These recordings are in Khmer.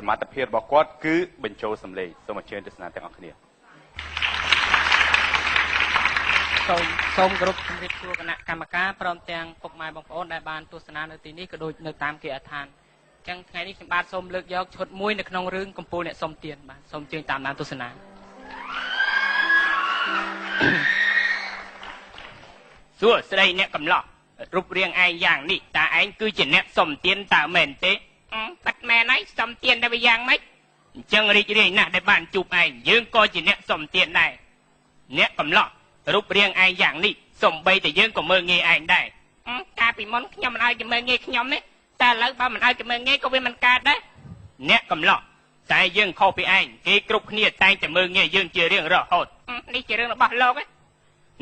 សមត្ថភាពរបស់គាត់គឺបញ្ចូលសម្លេងសូមអញ្ជើញទស្សនាទាំងអស់គ្នា សូមសូមគោរពជំរាបសួរគណៈកម្មការព្រមទាំងពុកម៉ែបងប្អូនដែលបានទស្សនានៅទីនេះក៏ដូចនៅតាមគេអដ្ឋានអញ្ចឹងថ្ងៃនេះខ្ញុំបាទសូមលើកយកឈុតមួយនៅក្នុងរឿងកំពូលអ្នកសុំទានបាទសូមអញ្ជើញតាមដានទស្សនា សួស្ដីអ្នកកំឡោះរូបរាងឯងយ៉ាងនេះតើឯងគឺជាអ្នកសុំទានតើមែនទេប៉ាត់មែនហើយសុំទានតែវាយ៉ាងម៉េចអញ្ចឹងរីករាយណាស់ដែលបានជួបឯងយើងក៏ជាអ្នកសុំទានដែរអ្នកកំឡោះរូបរាងឯងយ៉ាងនេះសំបីតែយើងក៏មើលងាយឯងដែរកាលពីមុនខ្ញុំមិនឲ្យគេមើលងាយខ្ញុំទេតែឥឡូវបើមិនឲ្យគេមើលងាយក៏វាមិនកើតដែរអ្នកកំឡោះតែយើងខុសពីឯងគេគ្រប់គ្នាតែងតែមើលងាយយើងជារៀងរហូតនេះជារឿងរបស់លោក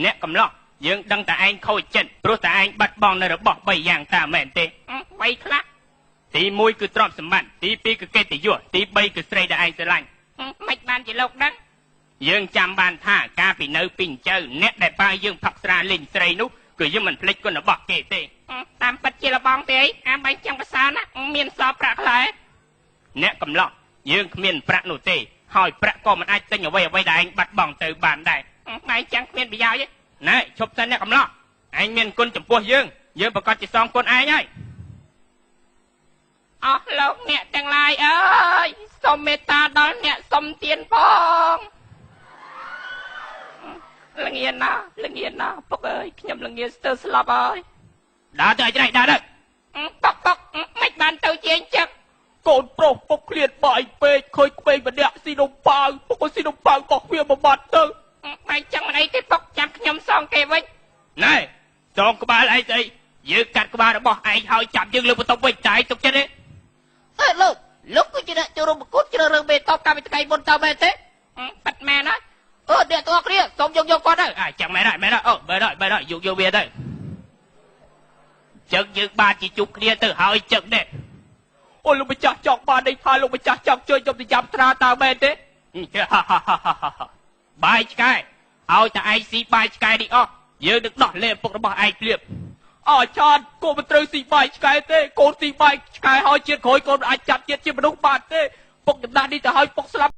អ្នកកំឡោះយើងដឹងតែឯងខូចចិត្តព្រោះតែឯងបាត់បង់នៅរបស់3យ៉ាងតើមែនទេ3ខ្លះទី1គឺទ្រព្យសម្បត្តិទី2គឺកិត្តិយសទី3គឺស្រីដែលឯងស្រឡាញ់មិនបានជាលោកដឹងយើងចាំបានថាកាលពីនៅពីអញ្ចៅអ្នកដែលប៉ាយើងផឹកស្រាលេងស្រីនោះគឺយើងមិនភ្លេចគុណរបស់គេទេតាមពិតជាលបងទេអីអាបែងចឹងប្រសើរណាស់មានសល់ប្រាក់ខ្លះអ្នកកំឡោះយើងគ្មានប្រាក់នោះទេហើយប្រាក់ក៏មិនអាចទិញអ្វីអ្វីដែលឯងបាត់បង់ទៅបានដែរបែងចឹងគ្មានប្រយោជន៍ទេណែឈប់សិនអ្នកកំឡោះឯងមានគុណចំពោះយើងយើងប្រកាសជាសងគុណឯងហើយអស់លោកអ្នកទាំងឡាយអើយសូមមេត្តាដល់អ្នកសុំទានផងលងាណាលងាណាពុកអើយខ្ញុំលងាស្ទើរស្លាប់ហើយដើរទៅឲ្យច្រែកដើរទៅប៉ុកប៉ុកមិនបានទៅជាអញ្ចឹង កូនប្រុសពុកឃ្លានបាយពេកឃើញក្មេងម្នាក់ស៊ីនំប៉ាវពុកក៏ស៊ីនំប៉ាវបោះវាមួយម៉ាត់ទៅបែងចឹងមិនអីទេពុកចាំខ្ញុំសងគេវិញណែសងក្បាលឯងស្អីយើងកាត់ក្បាលរបស់ឯងហើយចាប់យើងលើបន្ទប់វិញតែឯងទុកចិត្តទេ អេលោកលោកគឺជាអ្នកចូលរួមប្រកួតជ្រើសរើសមេតបកាលពីថ្ងៃមុនតើមែនទេ ប៉ិតមែនហើយ អឺអ្នកទាំងអស់គ្នាសូមយកយកគាត់ទៅ អាចឹងមែនហើយមែនហើយអូមែនហើយមែនហើយយកយកវាទៅចឹងយើងបានជាជួបគ្នាទៅហើយចឹងនេះ អូលោកម្ចាស់ចង់បានន័យថាលោកម្ចាស់ចង់ជួយខ្ញុំទៅចាំត្រាតើមែនទេ បាយឆ្កែឲ្យតែឯងស៊ីបាយឆ្កែនេះអស់យើងនឹងដោះលែងឪពុករបស់ឯងភ្លាម អឆានកូនមិនត្រូវស៊ីបាយឆ្កែទេកូនស៊ីបាយឆ្កែហើយជាតិក្រោយកូនមិនអាចចាប់ជាតិជាមនុស្សបានទេពុកចំណាស់នេះទៅហើយពុកស្លាប់